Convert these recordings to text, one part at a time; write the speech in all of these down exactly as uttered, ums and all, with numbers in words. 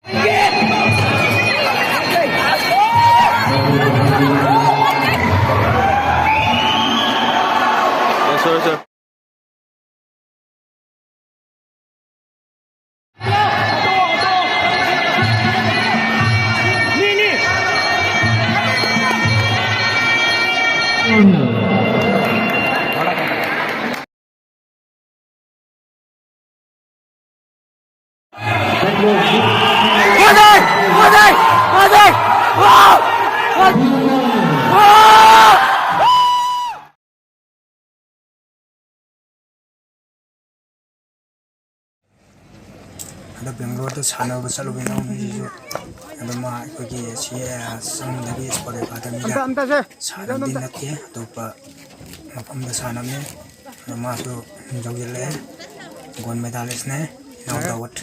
Yes, sir, sir. ꯍꯟꯗꯛ ꯕꯦꯡꯒ꯭ꯂꯣꯔꯗ ꯁꯥꯟꯅꯕ ꯆꯠꯂꯨꯕ ꯏꯅꯥꯎꯅꯨꯄꯤꯁꯤꯁꯨ ꯑꯗꯨꯝ ꯃꯥ ꯑꯩꯈꯣꯏꯒꯤ ꯁꯤ, ꯑ, ꯁꯪꯗꯒꯤ ꯁ꯭ꯄꯣꯔꯠ ꯑꯦꯀꯥꯗꯃꯤꯗ ꯑꯝꯇ, ꯑꯝꯇꯁꯦ, ꯁꯥꯟꯅꯕꯗꯤ ꯑꯝꯇ꯫ ꯅꯠꯇꯦ, ꯑꯇꯣꯞꯄ ꯃꯐꯝꯗ ꯁꯥꯟꯅꯕꯅꯤ꯫ ꯑꯗꯣ ꯃꯥꯁꯨ ꯌꯧꯁꯤꯜꯂꯛꯑꯦ꯫ ꯒꯣꯜ ꯃꯦꯗꯥꯂꯤꯁꯅꯦ ꯏꯅꯥꯎ doubt.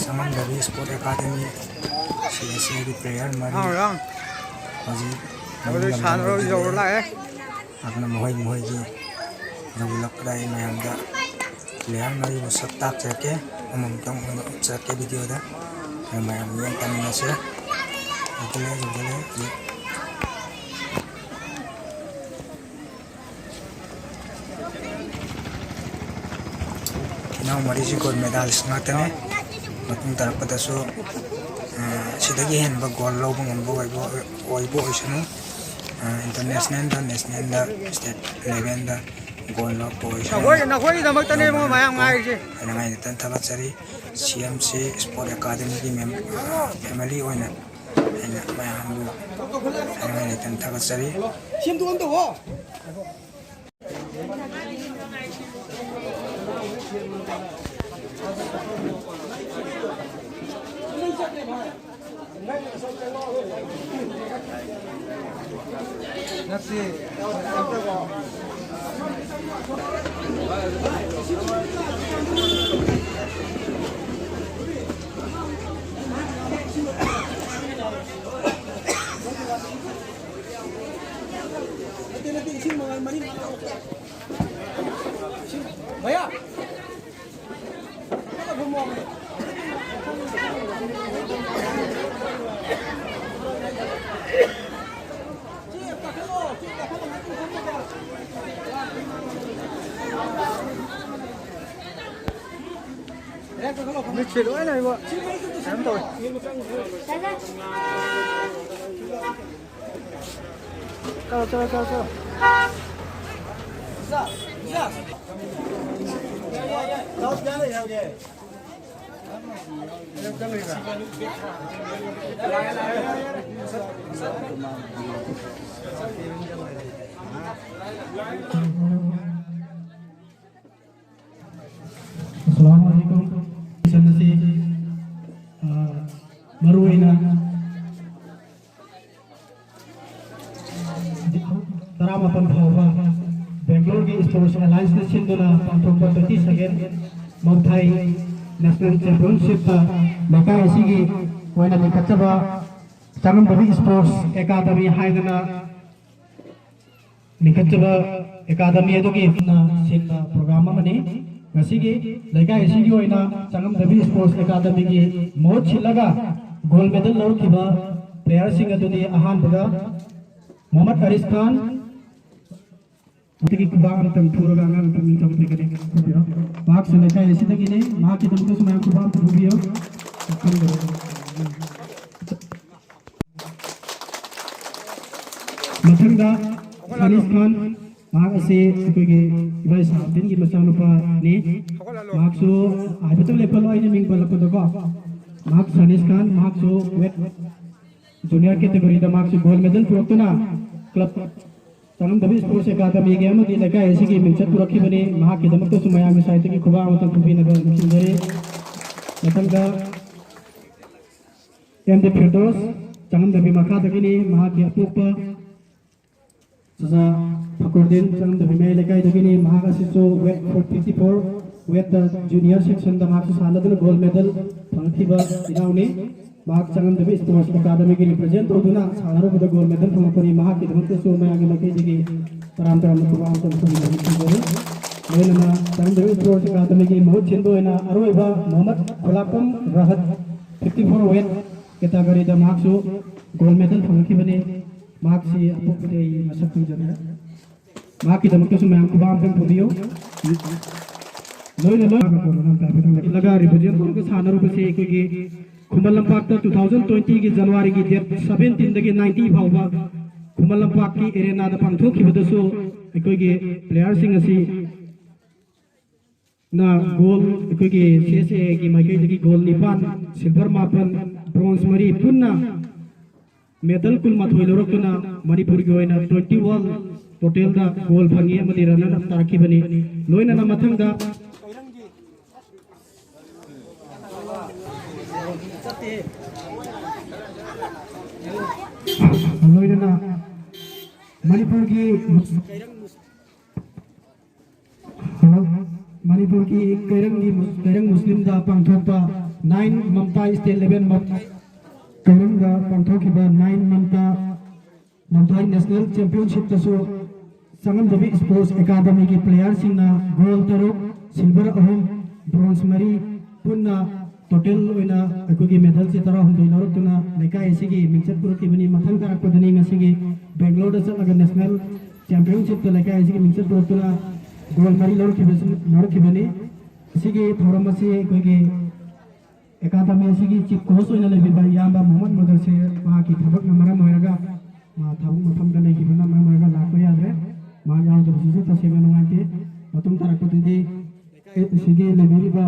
ꯁꯪꯉꯝꯗꯒꯤ sport academy, C S ꯑꯦꯒꯤ ꯄ꯭ꯂꯦꯌꯔ ꯃꯔꯤ ꯍꯧꯖꯤꯛ ꯃꯅꯨꯡ ꯂꯝꯗꯝꯗ ꯌꯧꯁꯤꯜꯂꯛꯑꯦ꯫ ꯑꯗꯨꯅ ꯃꯈꯣꯏ ꯃꯈꯣꯏꯒꯤ ꯌꯧꯁꯤꯜꯂꯛꯄꯗ ꯑꯩ ꯃꯌꯥꯝꯗ ꯄ꯭ꯂꯦꯌꯔ ꯃꯔꯤꯕꯨ ꯁꯛ ꯇꯥꯛꯆꯔꯛꯀꯦ꯫ ꯑꯃꯃꯝꯇꯪ ꯑꯣꯏꯅ ꯎꯠꯆꯔꯛꯀꯦ ꯚꯤꯗꯤꯑꯣꯗ꯫ ꯑꯗꯨ ꯃꯌꯥꯝ ꯌꯦꯡ ꯇꯝꯃꯤꯟꯅꯁꯦ꯫ ꯌꯧꯁꯤꯜꯂꯛꯑꯦ, ꯌꯧꯁꯤꯜꯂꯛꯑꯦ ꯍꯧꯖꯤꯛ꯫ ꯏꯅꯥꯎ ꯃꯔꯤꯁꯤ ꯒꯣꯜ ꯃꯦꯗꯥꯂꯤꯁ ꯉꯥꯛꯇꯅꯤ꯫ ꯃꯇꯨꯡ ꯇꯥꯔꯛꯄꯗꯁꯨ, ꯑ, ꯁꯤꯗꯒꯤ ꯍꯦꯟꯕ ꯒꯣꯜ ꯂꯧꯕ ꯉꯝꯕ ꯑꯣꯏꯕ, ꯑꯣꯏꯕ ꯑꯣꯏꯁꯅꯨ꯫ ꯑ, ꯏꯟꯇꯔꯅꯦꯁꯅꯦꯜꯗ, ꯅꯦꯁꯅꯦꯜꯗ, ꯁ꯭ꯇꯦꯠ ꯂꯦꯚꯦꯜꯗ ꯒꯣꯜ ꯂꯧꯕ ꯑꯣꯏꯁꯅꯨ꯫ ꯅꯈꯣꯏ, ꯅꯈꯣꯏꯒꯤꯗꯃꯛꯇꯅꯦ ꯏꯕꯨꯡꯉꯣ ꯃꯌꯥꯝ ꯉꯥꯏꯔꯤꯁꯦ꯫ ꯍꯥꯏꯅꯤꯡꯉꯥꯏ ꯅꯠꯇꯅ ꯊꯥꯒꯠꯆꯔꯤ꯫ ꯁꯤ ꯑꯦꯝ ꯁꯤ ꯁ꯭ꯄꯣꯔꯠ ꯑꯦꯀꯥꯗꯃꯤꯒꯤ ꯃꯦꯝ-, ꯑ, ꯐꯦꯃꯤꯂꯤ ꯑꯣꯏꯅ ꯑꯩꯅ ꯃꯌꯥꯝꯕꯨ ꯍꯥꯏꯅꯤꯡꯉꯥꯏ ꯂꯩꯇꯅ ꯊꯥꯒꯠꯆꯔꯤ꯫ ꯅꯠꯇꯦ, ꯅꯠꯇꯦ, ꯏꯁꯤꯡ ꯃꯉꯥꯜ ꯃꯔꯤ ꯃꯉꯥ ꯂꯧꯔꯛꯀꯦ꯫ ꯏꯁꯤꯡ, ꯚꯩꯌꯥ! ꯈꯔ ꯐꯝꯃꯣ꯫ ꯃꯤꯠꯁꯦ ꯂꯣꯏꯅ ꯑꯩꯕꯣ ꯀꯩꯅꯣꯝ ꯇꯧꯋꯦ꯫ ꯆꯠꯂꯣ, ꯆꯠꯂꯣ, ꯆꯠꯂꯣ, ꯆꯠꯂꯣ꯫ ꯑꯁꯂꯥꯃꯨ ꯑꯂꯥꯏꯀꯨꯝ꯫ ꯁꯟ ꯑꯁꯤ, ꯑ, ꯃꯔꯨꯑꯣꯏꯅ ꯇꯔꯥꯃꯥꯄꯟ ꯐꯥꯎꯕ ꯕꯦꯡꯒ꯭ꯂꯣꯔꯒꯤ ꯁ꯭ꯄꯣꯔꯠꯁ ꯑꯦꯂꯥꯏꯟꯁꯅ ꯁꯤꯟꯗꯨꯅ ꯄꯥꯡꯊꯣꯛꯄ twenty second ꯃꯧꯊꯥꯏ ꯅꯦꯁꯅꯦꯜ ꯆꯦꯝꯄꯤꯌꯟꯁꯤꯞꯇ ꯂꯩꯀꯥꯏ ꯑꯁꯤꯒꯤ ꯑꯣꯏꯅ ꯂꯤꯡꯈꯠꯆꯕ ꯆꯥꯉꯝꯗꯕꯤ ꯁ꯭ꯄꯣꯔꯠꯁ ꯑꯦꯀꯥꯗꯃꯤ ꯍꯥꯏꯗꯅ ꯂꯤꯡꯈꯠꯆꯕ ꯑꯦꯀꯥꯗꯃꯤ ꯑꯗꯨꯒꯤ ꯄꯨꯟꯅ ꯁꯤꯟꯕ ꯄ꯭ꯔꯣꯒ꯭ꯔꯥꯝ ꯑꯃꯅꯤ꯫ ꯉꯁꯤꯒꯤ ꯂꯩꯀꯥꯏ ꯑꯁꯤꯒꯤ ꯑꯣꯏꯅ ꯆꯥꯉꯝꯗꯕꯤ ꯁ꯭ꯄꯣꯔꯠꯁ ꯑꯦꯀꯥꯗꯃꯤꯒꯤ ꯃꯍꯨꯠ ꯁꯤꯜꯂꯒ ꯒꯣꯜ ꯃꯦꯗꯜ ꯂꯧꯔꯛꯈꯤꯕ ꯄ꯭ꯂꯦꯌꯔꯁꯤꯡ ꯑꯗꯨꯗꯤ ꯑꯍꯥꯟꯕꯗ ꯃꯣꯍꯃꯗ ꯑꯔꯤꯁ ꯈꯥꯟ, ꯑꯗꯒꯤ ꯈꯨꯕꯥꯛ ꯑꯃꯇꯪ ꯊꯨꯔꯒ ꯑꯉꯥꯡ ꯑꯃꯇꯪ ꯅꯤꯡꯊꯧ ꯄꯤꯒꯅꯤ꯫ ꯈꯨꯕꯤꯔꯣ꯫ ꯃꯍꯥꯛꯁꯨ ꯂꯩꯀꯥꯏ ꯑꯁꯤꯗꯒꯤꯅꯤ꯫ ꯃꯍꯥꯛꯀꯤꯗꯃꯛꯇꯁꯨ ꯃꯌꯥꯝ ꯈꯨꯕꯥꯛ ꯑꯃ ꯊꯨꯕꯤꯌꯨ꯫ ꯃꯊꯪꯗ ꯁꯥꯅꯤꯁ ꯈꯥꯟ, ꯃꯍꯥꯛ ꯑꯁꯤ ꯑꯩꯈꯣꯏꯒꯤ ꯏꯕꯥꯏ ꯁꯥꯍꯕꯗꯤꯟꯒꯤ ꯃꯆꯥꯅꯨꯄꯥꯅꯤ꯫ ꯃꯍꯥꯛꯁꯨ ꯍꯥꯏꯐꯦꯠꯇꯪ ꯂꯦꯞꯍꯜꯂꯣ, ꯑꯩꯅ ꯃꯤꯡ ꯄꯜꯂꯛꯄꯗꯀꯣ꯫ ꯃꯍꯥꯛ ꯁꯥꯅꯤꯁ ꯈꯥꯟ, ꯃꯍꯥꯛꯁꯨ ꯋꯦꯠ ꯖꯨꯅꯤꯌꯔ ꯀꯦꯇꯦꯒꯣꯔꯤꯗ ꯃꯍꯥꯛꯁꯨ ꯒꯣꯜ ꯃꯦꯗꯜ ꯄꯨꯔꯛꯇꯨꯅ ꯀ꯭ꯂꯕ ꯆꯥꯉꯝꯗꯕꯤ ꯁ꯭ꯄꯣꯔꯠꯁ ꯑꯦꯀꯥꯗꯃꯤꯒꯤ ꯑꯃꯗꯤ ꯂꯩꯀꯥꯏ ꯑꯁꯤꯒꯤ ꯃꯤꯡꯆꯠ ꯄꯨꯔꯛꯈꯤꯕꯅꯤ꯫ ꯃꯍꯥꯛꯀꯤꯗꯃꯛꯇꯁꯨ ꯃꯌꯥꯝꯒꯤ ꯁꯥꯏꯠꯇꯒꯤ ꯈꯨꯕꯥꯛ ꯑꯃꯇꯪ ꯈꯨꯕꯤꯅꯕ ꯅꯤꯡꯁꯤꯡꯖꯔꯤ꯫ ꯃꯊꯪꯗ ꯑꯦꯝ ꯗꯤ ꯐꯤꯔꯗꯣꯁ, ꯆꯥꯉꯝꯗꯕꯤ ꯃꯈꯥꯗꯒꯤꯅꯤ꯫ ꯃꯍꯥꯛꯀꯤ ꯑꯄꯣꯛꯄ ꯆꯥꯆꯥ ꯐꯀ꯭ꯔꯨꯗꯤꯟ, ꯆꯥꯉꯝꯗꯕꯤ ꯃꯌꯥꯏ ꯂꯩꯀꯥꯏꯗꯒꯤꯅꯤ꯫ ꯃꯍꯥꯛ ꯑꯁꯤꯁꯨ ꯋꯦꯠ ꯐꯣꯔ ꯐꯤꯐꯇꯤ ꯐꯣꯔ ꯋꯦꯠꯇ ꯖꯨꯅꯤꯌꯔ ꯁꯦꯛꯁꯟꯗ ꯃꯍꯥꯛꯁꯨ ꯁꯥꯟꯅꯗꯨꯅ ꯒꯣꯜ ꯃꯦꯗꯜ ꯐꯪꯂꯛꯈꯤꯕ ꯏꯅꯥꯎꯅꯤ꯫ ꯃꯍꯥꯛ ꯆꯥꯉꯝꯗꯕꯤ ꯁ꯭ꯄꯣꯔꯠꯁ ꯑꯦꯀꯥꯗꯃꯤꯒꯤ ꯔꯤꯄ꯭ꯔꯖꯦꯟ ꯇꯧꯗꯨꯅ ꯁꯥꯟꯅꯔꯨꯕꯗ ꯒꯣꯜ ꯃꯦꯗꯜ ꯐꯪꯂꯛꯄꯅꯤ꯫ ꯃꯍꯥꯛꯀꯤꯗꯃꯛꯇꯁꯨ ꯃꯌꯥꯝꯒꯤ ꯃꯥꯏꯀꯩꯗꯒꯤ ꯇꯔꯥꯝ ꯇꯔꯥꯝꯅ ꯈꯨꯕꯥꯛ ꯑꯃꯇꯪ ꯈꯨꯕꯤꯅꯕ ꯊꯝꯖꯔꯤ꯫ ꯂꯣꯏꯅꯅ ꯆꯥꯉꯝꯗꯕꯤ ꯁ꯭ꯄꯣꯔꯠꯁ ꯑꯦꯀꯥꯗꯃꯤꯒꯤ ꯃꯍꯨꯠ ꯁꯤꯟꯕ ꯑꯣꯏꯅ ꯑꯔꯣꯏꯕ ꯃꯣꯍꯃꯗ ꯈꯨꯂꯥꯛꯄꯝ ꯔꯍꯠ, ꯐꯤꯐꯇꯤ ꯐꯣꯔ ꯋꯦꯠ ꯀꯦꯇꯥꯒꯣꯔꯤꯗ ꯃꯍꯥꯛꯁꯨ ꯒꯣꯜ ꯃꯦꯗꯜ ꯐꯪꯂꯛꯈꯤꯕꯅꯤ꯫ ꯃꯍꯥꯛꯁꯤ ꯑꯄꯣꯛꯄꯗꯤ ꯑꯩ ꯃꯁꯛ ꯈꯪꯖꯗꯦ꯫ ꯃꯍꯥꯛꯀꯤꯗꯃꯛꯇꯁꯨ ꯃꯌꯥꯝ ꯈꯨꯕꯥꯛ ꯑꯃꯇꯪ ꯄꯨꯕꯤꯌꯨ꯫ ꯂꯣꯏꯅ ꯂꯣꯏ ꯏꯜꯂꯒ represent ꯇꯧꯔꯒ ꯁꯥꯟꯅꯔꯨꯕꯁꯤ ꯑꯩꯈꯣꯏꯒꯤ ꯈꯨꯃꯟ ꯂꯝꯄꯥꯛꯇ two thousand twenty ꯒꯤ January ꯒꯤ date seventeen ꯗꯒꯤ nineteen ꯐꯥꯎꯕ ꯈꯨꯃꯟ ꯂꯝꯄꯥꯛꯀꯤ arena ꯗ ꯄꯥꯡꯊꯣꯛꯈꯤꯕꯗꯁꯨ ꯑꯩꯈꯣꯏꯒꯤ player ꯁꯤꯡ ꯑꯁꯤ ꯅ gold, ꯑꯩꯈꯣꯏꯒꯤ C S A ꯒꯤ ꯃꯥꯏꯀꯩꯗꯒꯤ gold ꯅꯤꯄꯥꯟ, silver ꯃꯥꯄꯟ, bronze ꯃꯔꯤ, ꯄꯨꯟꯅ medal ꯀꯨꯟꯃꯥꯊꯣꯏ ꯂꯧꯔꯛꯇꯨꯅ ꯃꯅꯤꯄꯨꯔꯒꯤ ꯑꯣꯏꯅ twenty one total ꯗ gold ꯐꯪꯉꯤ ꯑꯃꯗꯤ runner up ꯇꯥꯔꯛꯈꯤꯕꯅꯤ꯫ ꯂꯣꯏꯅꯅ ꯃꯊꯪꯗ ꯂꯣꯏꯅꯅ ꯃꯅꯤꯄꯨꯔꯒꯤ ꯃꯅꯤꯄꯨꯔꯒꯤ ꯀꯩꯔꯪꯒꯤ, ꯀꯩꯔꯪ ꯃꯨꯁꯂꯤꯝꯗ ꯄꯥꯡꯊꯣꯛꯄ nine Mamta State Level ꯀꯩꯔꯪꯗ ꯄꯥꯡꯊꯣꯛꯈꯤꯕ nine Mamta, Mamta National Championship ꯇꯁꯨ ꯆꯉꯝꯗꯕꯤ Sports Academy ꯒꯤ player ꯁꯤꯡꯅ gold ꯇꯔꯨꯛ, silver ꯑꯍꯨꯝ, bronze ꯃꯔꯤ, ꯄꯨꯟꯅ total ꯑꯣꯏꯅ ꯑꯩꯈꯣꯏꯒꯤ medal ꯁꯤ ꯇꯔꯥꯍꯨꯝꯗꯣꯏ ꯂꯧꯔꯛꯇꯨꯅ ꯂꯩꯀꯥꯏ ꯑꯁꯤꯒꯤ ꯃꯤꯡꯆꯠ ꯄꯨꯔꯛꯈꯤꯕꯅꯤ꯫ ꯃꯊꯪ ꯇꯥꯔꯛꯄꯗꯅꯤ ꯉꯁꯤꯒꯤ Bangalore ꯗ ꯆꯠꯂꯒ national championship ꯇ ꯂꯩꯀꯥꯏ ꯑꯁꯤꯒꯤ ꯃꯤꯡꯆꯠ ꯄꯨꯔꯛꯇꯨꯅ gold ꯃꯔꯤ ꯂꯧꯔꯛꯈꯤꯕꯁꯤ, ꯂꯧꯔꯛꯈꯤꯕꯅꯤ꯫ ꯑꯁꯤꯒꯤ ꯊꯧꯔꯝ ꯑꯁꯤ ꯑꯩꯈꯣꯏꯒꯤ academy ꯑꯁꯤꯒꯤ chief coach ꯑꯣꯏꯅ ꯂꯩꯕꯤꯕ ꯏꯌꯥꯝꯕ ꯃꯣꯍꯃꯗ ꯃꯨꯗꯁꯤꯔ, ꯃꯍꯥꯛꯀꯤ ꯊꯕꯛꯅ ꯃꯔꯝ ꯑꯣꯏꯔꯒ, ꯃꯥ ꯊꯕꯛ ꯃꯐꯝꯗ ꯂꯩꯈꯤꯕꯅ ꯃꯔꯝ ꯑꯣꯏꯔꯒ ꯂꯥꯛꯄ ꯌꯥꯗ꯭ꯔꯦ꯫ ꯃꯥ ꯌꯥꯎꯗꯕꯁꯤꯁꯨ ꯇꯁꯦꯡꯅ ꯅꯨꯡꯉꯥꯏꯇꯦ꯫ ꯃꯇꯨꯡ ꯇꯥꯔꯛꯄꯗꯗꯤ ꯂꯩꯀꯥꯏ ꯑꯁꯤꯒꯤ ꯂꯩꯕꯤꯔꯤꯕ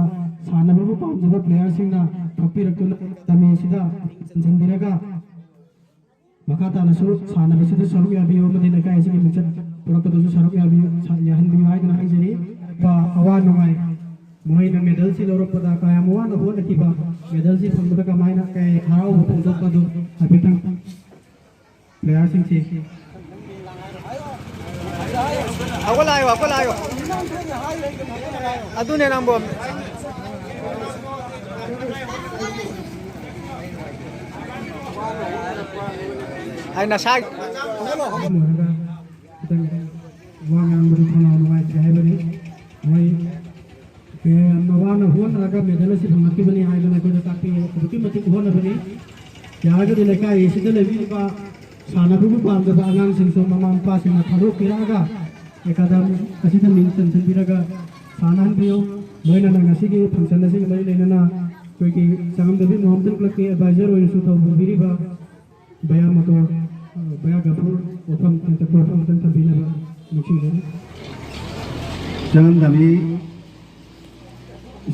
ꯁꯥꯟꯅꯕꯕꯨ ꯄꯥꯝꯖꯕ player ꯁꯤꯡꯅ ꯊꯣꯛꯄꯤꯔꯛꯇꯨꯅ academy ꯑꯁꯤꯗ ꯃꯤꯡ ꯆꯟꯁꯤꯟꯕꯤꯔꯒ ꯃꯈꯥ ꯇꯥꯅꯁꯨ ꯁꯥꯟꯅꯕꯁꯤꯗ ꯁꯔꯨꯛ ꯌꯥꯕꯤꯌꯨ ꯑꯃꯗꯤ ꯂꯩꯀꯥꯏ ꯑꯁꯤꯒꯤ ꯃꯤꯡꯆꯠ ꯄꯨꯔꯛꯄꯗꯁꯨ ꯁꯔꯨꯛ ꯌꯥꯕꯤꯌꯨ, ꯁ-, ꯌꯥꯍꯟꯕꯤꯌꯨ ꯍꯥꯏꯗꯨꯅ ꯍꯥꯏꯖꯔꯤ꯫ ꯑꯋꯥ ꯅꯨꯡꯉꯥꯏ, ꯃꯈꯣꯏꯅ medal ꯁꯤ ꯂꯧꯔꯛꯄꯗ ꯀꯌꯥꯝ ꯋꯥꯅ ꯍꯣꯠꯅꯈꯤꯕ, medal ꯁꯤ ꯐꯪꯕꯗ ꯀꯃꯥꯏꯅ ꯀꯌꯥ ꯍꯔꯥꯎꯕ ꯐꯣꯡꯗꯣꯛꯄꯗꯨ ꯍꯥꯏꯐꯦꯠꯇꯪ player ꯁꯤꯡꯁꯤ꯫ ꯍꯧꯒꯠꯂꯛꯑꯣ, ꯍꯧꯒꯠꯂꯛꯑꯣ꯫ ꯑꯗꯨꯅꯦ ꯅꯪꯕꯨ꯫ ꯑꯩ ꯅꯁꯥꯒꯤ ꯈꯤꯇꯪ ꯋꯥ ꯉꯥꯡꯕꯗ ꯈꯅꯥꯎ ꯅꯨꯡꯉꯥꯏꯇ꯭ꯔꯦ ꯍꯥꯏꯕꯅꯤ꯫ ꯃꯣꯏ ꯌꯥꯝꯅ ꯋꯥꯅ ꯍꯣꯠꯅꯔꯒ medal ꯑꯁꯤ ꯐꯪꯂꯛꯈꯤꯕꯅꯤ ꯍꯥꯏꯗꯅ ꯑꯩꯈꯣꯏꯗ ꯇꯥꯛꯄꯤ꯫ ꯑꯗꯨꯛꯀꯤ ꯃꯇꯤꯛ ꯍꯣꯠꯅꯕꯅꯤ꯫ ꯌꯥꯔꯒꯗꯤ ꯂꯩꯀꯥꯏ ꯑꯁꯤꯗ ꯂꯩꯕꯤꯔꯤꯕ ꯁꯥꯟꯅꯕꯕꯨ ꯄꯥꯝꯖꯕ ꯑꯉꯥꯡꯁꯤꯡꯁꯨ ꯃꯃꯥ ꯃꯄꯥꯁꯤꯡꯅ ꯊꯥꯗꯣꯛꯄꯤꯔꯛꯑꯒ academy ꯑꯁꯤꯗ ꯃꯤꯡ ꯆꯟꯁꯤꯟꯕꯤꯔꯒ ꯁꯥꯟꯅꯍꯟꯕꯤꯌꯨ꯫ ꯂꯣꯏꯅꯅ ꯉꯁꯤꯒꯤ function ꯑꯁꯤꯒ ꯃꯔꯤ ꯂꯩꯅꯅ ꯑꯩꯈꯣꯏꯒꯤ ꯆꯥꯝꯗꯕꯤ ꯃꯣꯍꯝꯗꯟ clubꯀꯤ advisor ꯑꯣꯏꯅꯁꯨ ꯇꯧꯕꯤꯔꯤꯕ ꯚꯌꯥ ꯃꯇꯣꯔ, ꯑ, ꯚꯌꯥ ꯒꯐꯨꯔ ꯋꯥꯐꯝ ꯇꯦꯟꯇꯛꯄ ꯋꯥꯐꯝ ꯑꯃꯇꯪ ꯊꯝꯕꯤꯅꯕ ꯅꯤꯡꯁꯤꯡꯖꯔꯤ꯫ ꯆꯥꯝꯗꯕꯤ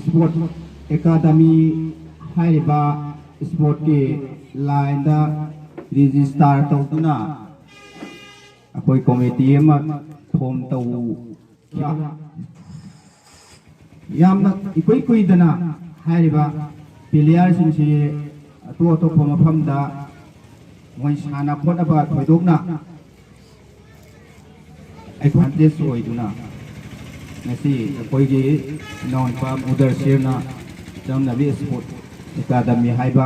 Sport Academy ꯍꯥꯏꯔꯤꯕ sportꯀꯤ lineꯗ register ꯇꯧꯗꯨꯅ ꯑꯩꯈꯣꯏ committee ꯑꯃ form ꯇꯧ ꯌꯥꯝꯅ ꯏꯀꯨꯏ ꯀꯨꯏꯗꯅ ꯍꯥꯏꯔꯤꯕ playerꯁꯤꯡꯁꯤ ꯑꯇꯣꯞ ꯑꯇꯣꯞꯄ ꯃꯐꯝꯗ ꯃꯣꯏ ꯁꯥꯟꯅ ꯈꯣꯠꯅꯕ ꯊꯣꯏꯗꯣꯛꯅ advantage ꯑꯣꯏꯗꯨꯅ ꯉꯁꯤ ꯑꯩꯈꯣꯏꯒꯤ ꯏꯅꯥꯎꯅꯨꯄꯥ ꯃꯨꯗꯔꯁꯤꯔꯅ ꯆꯝꯅꯕꯤ Sport Academy ꯍꯥꯏꯕ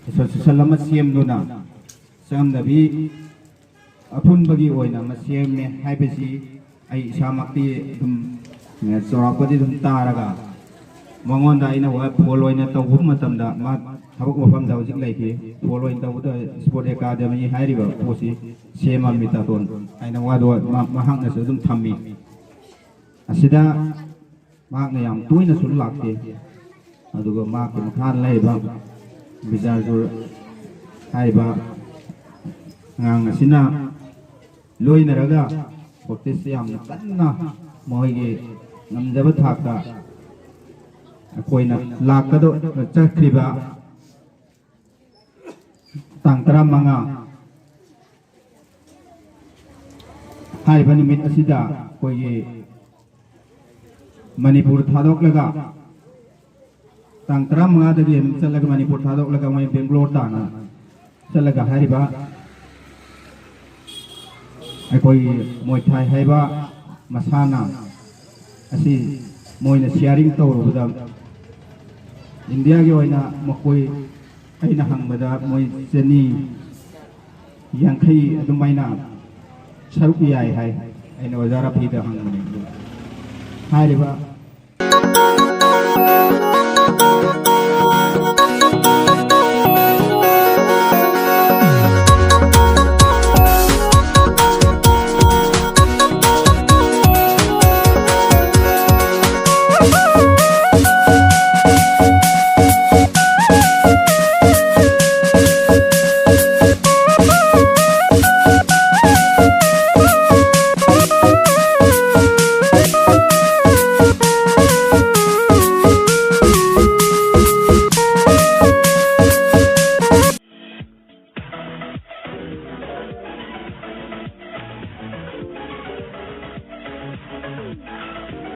association ꯑꯃ ꯁꯦꯝꯗꯨꯅ ꯆꯝꯅꯕꯤ ꯑꯄꯨꯟꯕꯒꯤ ꯑꯣꯏꯅ ꯑꯃ ꯁꯦꯝꯃꯦ ꯍꯥꯏꯕꯁꯤ ꯑꯩ ꯏꯁꯥꯃꯛꯇꯤ ꯑꯗꯨꯝ, ꯑꯦ, ꯆꯥꯎꯔꯥꯛꯄꯗꯤ ꯑꯗꯨꯝ ꯇꯥꯔꯒ ꯃꯉꯣꯟꯗ ꯑꯩꯅ ꯋꯥ ꯐꯣꯟ ꯑꯣꯏꯅ ꯇꯧꯕ ꯃꯇꯝꯗ ꯃꯥ ꯊꯕꯛ ꯃꯐꯝꯗ ꯍꯧꯖꯤꯛ ꯂꯩꯈꯤ꯫ ꯐꯣꯟ ꯑꯣꯏꯅ ꯇꯧꯕꯗ Sport Academy ꯍꯥꯏꯔꯤꯕ ꯄꯣꯠꯁꯤ ꯁꯦꯝꯃꯝꯃꯤ ꯇꯥꯇꯣꯟ ꯍꯥꯏꯅ ꯋꯥꯗꯣ ꯃꯥ-, ꯃꯍꯥꯛꯅꯁꯨ ꯑꯗꯨꯝ ꯊꯝꯃꯤ꯫ ꯑꯁꯤꯗ ꯃꯍꯥꯛꯅ ꯌꯥꯝ ꯇꯣꯏꯅꯁꯨ ꯂꯥꯛꯇꯦ꯫ ꯑꯗꯨꯒ ꯃꯍꯥꯛꯀꯤ ꯃꯈꯥꯗ ꯂꯩꯔꯤꯕ ꯕꯤꯖꯥꯔꯖꯨꯔ ꯍꯥꯏꯔꯤꯕ ꯑꯉꯥꯡ ꯑꯁꯤꯅ ꯂꯣꯏꯅꯔꯒ practice ꯌꯥꯝꯅ ꯀꯟꯅ ꯃꯈꯣꯏꯒꯤ ꯉꯝꯖꯕ ꯊꯥꯛꯇ ꯑꯩꯈꯣꯏꯅ ꯂꯥꯛꯀꯗ-, ꯆꯠꯈ꯭ꯔꯤꯕ ꯇꯥꯡ ꯇꯔꯥꯃꯉꯥ ꯍꯥꯏꯔꯤꯕ ꯅꯨꯃꯤꯠ ꯑꯁꯤꯗ ꯑꯩꯈꯣꯏꯒꯤ ꯃꯅꯤꯄꯨꯔ ꯊꯥꯗꯣꯛꯂꯒ, ꯇꯥꯡ ꯇꯔꯥꯃꯉꯥꯗꯒꯤ ꯑꯗꯨꯝ ꯆꯠꯂꯒ ꯃꯅꯤꯄꯨꯔ ꯊꯥꯗꯣꯛꯂꯒ ꯃꯣꯏ ꯕꯦꯡꯒ꯭ꯂꯣꯔ ꯇꯥꯟꯅ ꯆꯠꯂꯒ ꯍꯥꯏꯔꯤꯕ ꯑꯩꯈꯣꯏꯒꯤ ꯃꯣꯏ ꯊꯥꯏ ꯍꯥꯏꯕ ꯃꯁꯥꯟꯅ ꯑꯁꯤ ꯃꯣꯏꯅ sharing ꯇꯧꯔꯨꯕꯗ ꯏꯟꯗꯤꯌꯥꯒꯤ ꯑꯣꯏꯅ ꯃꯈꯣꯏ ꯑꯩꯅ ꯍꯪꯕꯗ ꯃꯣꯏ ꯆꯅꯤ ꯌꯥꯡꯈꯩ ꯑꯗꯨꯃꯥꯏꯅ ꯁꯔꯨꯛ ꯌꯥꯏ ꯍꯥꯏ꯫ ꯑꯩꯅ ꯑꯣꯖꯥ ꯔꯐꯤꯗ ꯍꯪꯕꯅꯦ꯫ ꯑꯗꯨ ꯍꯥꯏꯔꯤꯕ